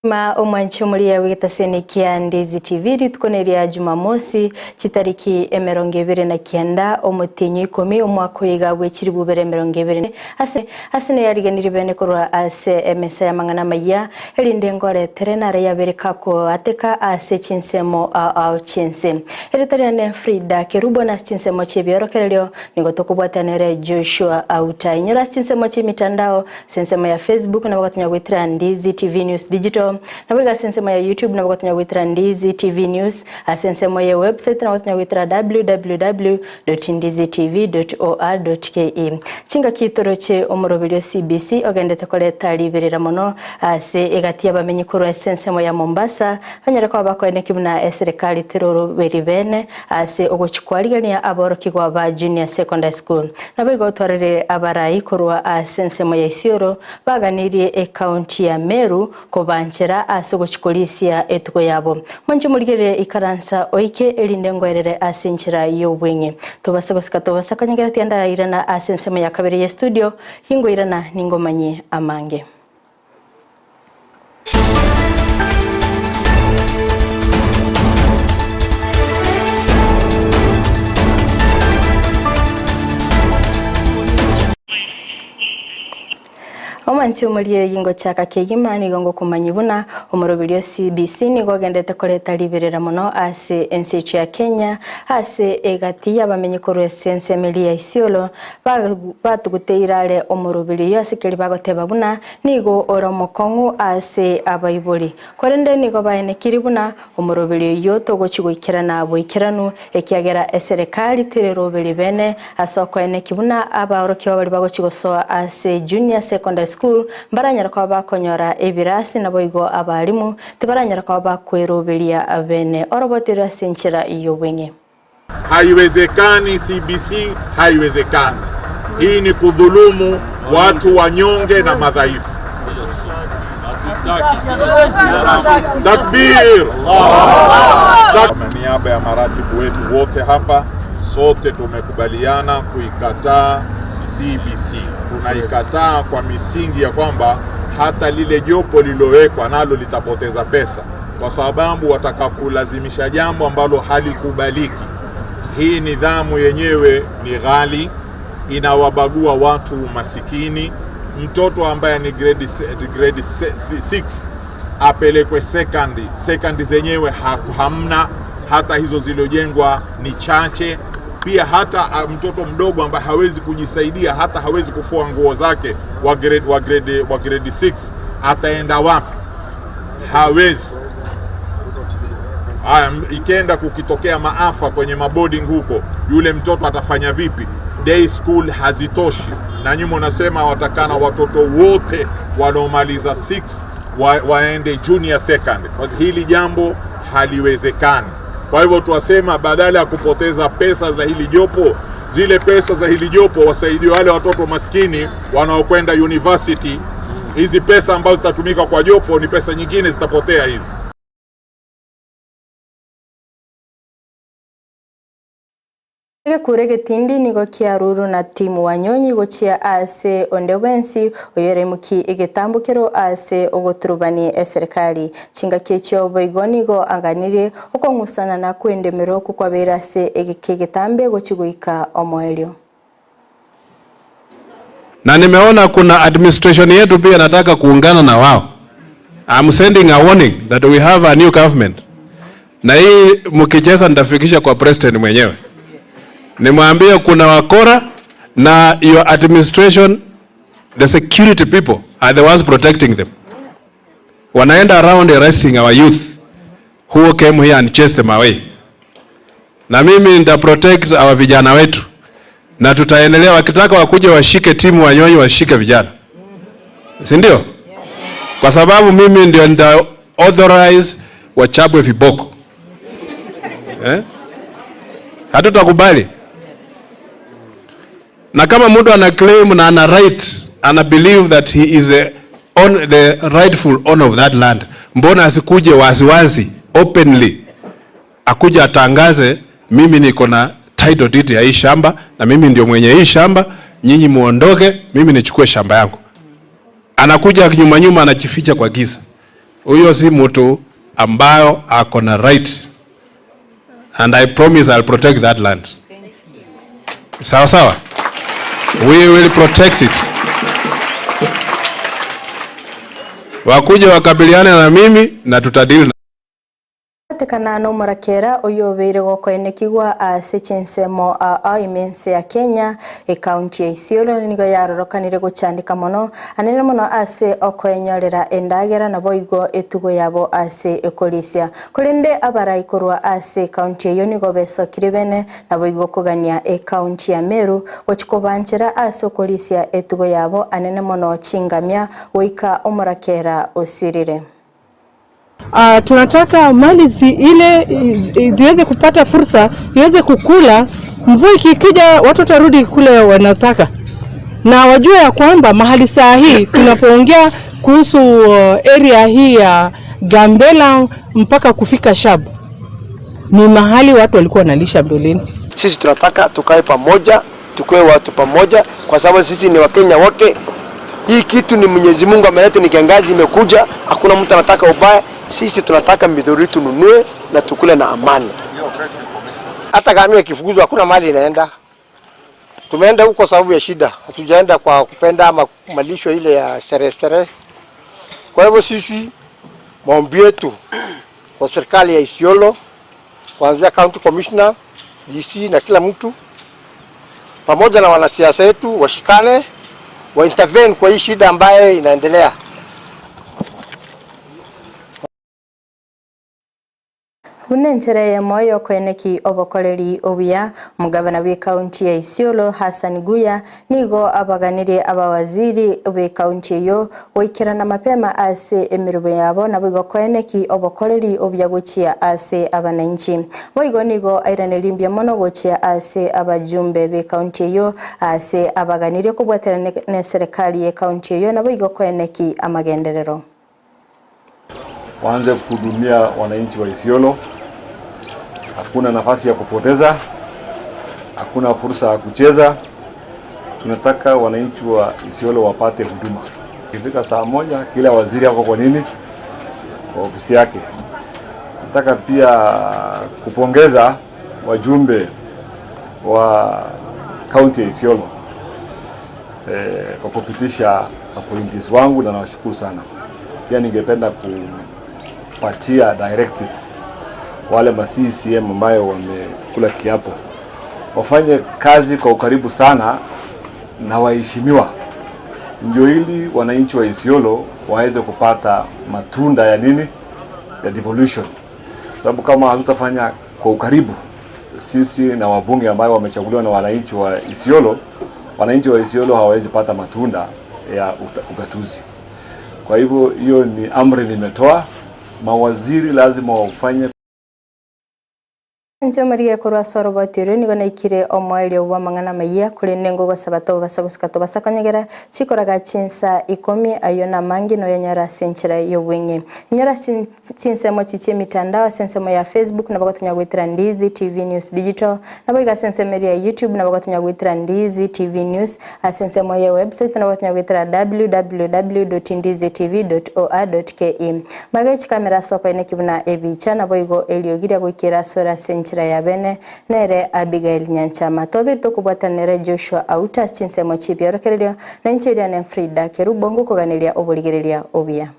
Ma omwanchi omoria bw'egetaseni kia Ndizi TV rituko neria Jumamosi chitariki 29 omotienyi oikomi omwaka oyo iga bwe chilifu bibere 20 ase ase neyariganirie bene korwa ase emesa y'amang'ana amayia erinde ngoretere nare yabere kakoateka ase chinsemo ao ao chi'ense. Erieta riane Frida Kerubo na ase chinsemo chi'ebiorokererio nigo tokobwatia nere Joshua Auta. Inyora ase chinsemo chi'emitandao Ase ensemo ya Facebook nabo gotonya goetera Ndizi TV News Digital, naboigo ase ensemo ya YouTube nabo gotonya goetera Ndizi TV News, ase ensemo ye website nabo gotonya goetera www.ndizitv.or.ke. Chingaki toroche omoroberio CBC ogendete koreta riberera mono ase egati y'abamenyi korwa ase ensemo ya Mombasa banyare koba bakoeneki buna eserekari teroroberi bene Ase ogochia kwarigania aborokigwa ba Junior Secondary School. Naboigo otwarire abarai korwa ase ensemo ya Isiolo baganirie ecounty ya Meru kobanchera ase ogochia korisia etugo yabo. Mwanche morigererie ikaransa oike erinde ngoerere ase enchera y'obweng'e. Tobase gosika tobasa konyegera tiandairana ase ensemo ya kabere ye studio, gingoirana ningomanyie amange. Omwanchi omorigereria ngochaka kegima nigo ngokomanyia buna omoroberio o CBC nigo ogendete koreta riberera mono ase ense echo ya Kenya ase egati y'abamenyi korwa ase ensemo eria ya Isiolo batuguteire are omoroberio oyio ase keria bagoteba buna Nigo ore omokong'u ase abaibori, korende nigo baenekirie buna omoroberio oyio togochia goikerana boikeranu, ekiagera eserekari tereroberi bene ase okoenekia buna abaorokigwa baria bagochia gosoa ase Junior Secondary School mbaranyare koba bakonyora ebirasi naboigo abalimu tibaranyara koba bakweroberia bene oroboti ore ase enchera y'obweng'e. Haiwezekani, CBC haiwezekani. Hii ni kudhulumu watu wanyonge na madhaifu. Takbir! Kwa niaba ya maratibu wetu wote hapa, sote tumekubaliana kuikataa CBC. Tunaikataa kwa misingi ya kwamba hata lile jopo lililowekwa nalo litapoteza pesa kwa sababu watakakulazimisha jambo ambalo halikubaliki. Hii nidhamu yenyewe ni ghali, inawabagua watu masikini. Mtoto ambaye ni grade grade 6 apelekwe second, second zenyewe hamna, hata hizo zilizojengwa ni chache. Pia hata mtoto mdogo ambaye hawezi kujisaidia, hata hawezi kufua nguo zake wa grade, wa grade, wa grade 6 ataenda wapi? hawezi. Haya, ikenda kukitokea maafa kwenye maboarding huko, yule mtoto atafanya vipi? Day school hazitoshi, na nyuma unasema watakana watoto wote wanaomaliza 6 wa, waende junior second. Kwa hili jambo haliwezekani. Kwa hivyo tuwasema badala ya kupoteza pesa za hili jopo, zile pesa za hili jopo wasaidie wale watoto maskini wanaokwenda university. Hizi pesa ambazo zitatumika kwa jopo ni pesa nyingine zitapotea hizi. Egekuro egetindi nigo kiarurwe na Tim Wanyonyi gochia ase onde bwensi oyoreimokie egetambokero ase ogoturubania eserekari. Chingaki echio boigo nigo aganirie okong'usanana kw'endemero okwo kwabeire ase egeka egetambe gochia goika omoerio. Na nimeona kuna administration yetu pia nataka kuungana na wao. I'm sending a warning that we have a new government. Na hii mkicheza nitafikisha kwa president mwenyewe. Nimwambie kuna wakora na your administration the security people are the ones protecting them. Wanaenda around arresting our youth who came here and chased them away. Na mimi nita protect our vijana wetu na tutaendelea, wakitaka wakuje washike timu Wanyonyi, washike vijana, si ndio? Kwa sababu mimi ndio nita authorize wachabwe viboko eh? Hatutakubali. Na kama mtu ana claim na ana right, ana believe that he is a, on the rightful owner of that land, mbona asikuje waziwazi openly akuja atangaze, mimi niko na title deed ya hii shamba na mimi ndio mwenye hii shamba, nyinyi muondoke, mimi nichukue shamba yangu. Anakuja nyuma nyuma, anajificha kwa giza. Huyo si mtu ambayo ako na right and I promise I'll protect that land. Sawa sawa, we will protect it. Wakuje wakabiliane na mimi na tutadili. Kobwatekana nomorakera oyio obeire gokoenekigwa ase chinsemo ao ime ense ya Kenya, ekaunti ya Isiolo nigo yarorokanire gochandeka mono anene mono ase okoenyorera endagera naboigo etugo yabo ase ekorisia. Korende abarai korwa ase ekaunti eyio nigo besokire bene naboigo kogania ekaunti ya Meru gochia kobanchera ase okorisia etugo yabo anene mono chingamia goika omorakera osirire. Tunataka mali zi, ile ziweze kupata fursa iweze kukula. Mvua ikikija watu watarudi kule wanataka, na wajue ya kwamba mahali saa hii tunapoongea kuhusu area hii ya Gambela mpaka kufika Shab ni mahali watu walikuwa wanalisha mbeleni. Sisi tunataka tukae pamoja, tukae watu pamoja, kwa sababu sisi ni Wakenya wote. Hii kitu ni Mwenyezi Mungu ameleta, ni kiangazi imekuja, hakuna mtu anataka ubaya. Sisi tunataka midhuri tununue na tukule na amani. Hata kama ikifukuzwa hakuna mali inaenda. Tumeenda huko sababu ya shida, hatujaenda kwa kupenda ama malisho ile ya starehe starehe. Kwa hivyo sisi maombi yetu kwa serikali ya Isiolo, kuanzia county commissioner, DC na kila mtu pamoja na wanasiasa wetu washikane, wa intervene kwa hii shida ambayo inaendelea. Buna enchera eyemo y'okoeneki obokoreri obuya, omogabana bw'ekaunti ya Isiolo Hassan Guya nigo abaganirie abawaziri b'ekaunti eyo goikerana mapema ase emirimo yabo naboigo koeneki obokoreri obuya gochia ase abananchi. Boigo nigo airaneri mbuya mono gochia ase abajumbe b'ekaunti eyo ase abaganirie kobwaterana na eserikali y'ekaunti eyo naboigo koeneki amagenderero. Waanze kuhudumia wananchi wa Isiolo. Hakuna nafasi ya kupoteza, hakuna fursa ya kucheza. Tunataka wananchi wa Isiolo wapate huduma. Ikifika saa moja, kila waziri ako kwa nini? Kwa ofisi yake. Nataka pia kupongeza wajumbe wa kaunti ya Isiolo kwa kupitisha appointees wangu na nawashukuru sana. Pia ningependa kupatia directive wale ma CCM ambayo wamekula kiapo wafanye kazi kwa ukaribu sana na waheshimiwa, ndio ili wananchi wa Isiolo waweze kupata matunda ya nini, ya devolution. Sababu kama hatutafanya kwa ukaribu sisi na wabunge ambao wamechaguliwa na wananchi wa Isiolo, wananchi wa Isiolo hawawezi pata matunda ya ugatuzi. Kwa hivyo hiyo ni amri nimetoa, mawaziri lazima wafanye. Inche omorige korwa ase oroboti oria nigo naikire omoerio bwa amang'ana amaiya korende ngogosaba tobasa gosika tobasa konyegera chikoraga chinsa ikomi ayio na amange noyanyora ase enchera ya obweng'e. Inyora ase chinsemo chichia emitandao ase ensemo ya Facebook nabo gotonya goetera Ndizi TV News Digital nabo iga ase ensemo eria ya YouTube nabo gotonya goetera Ndizi TV News ase ensemo ya website nabo gotonya goetera www.ndizitv.or.ke. Magega chikamera ase okoeneki buna ebicha nabo igo eriogi ria goikera ase ore ase enchera ya bene nere Abigail Nyanchama. Tobe tokobwatanere Joshua Auta ase chinsemo chibiorokererio na inche eria ne Frida Kerubo ngokoganeria oborigereria obuya.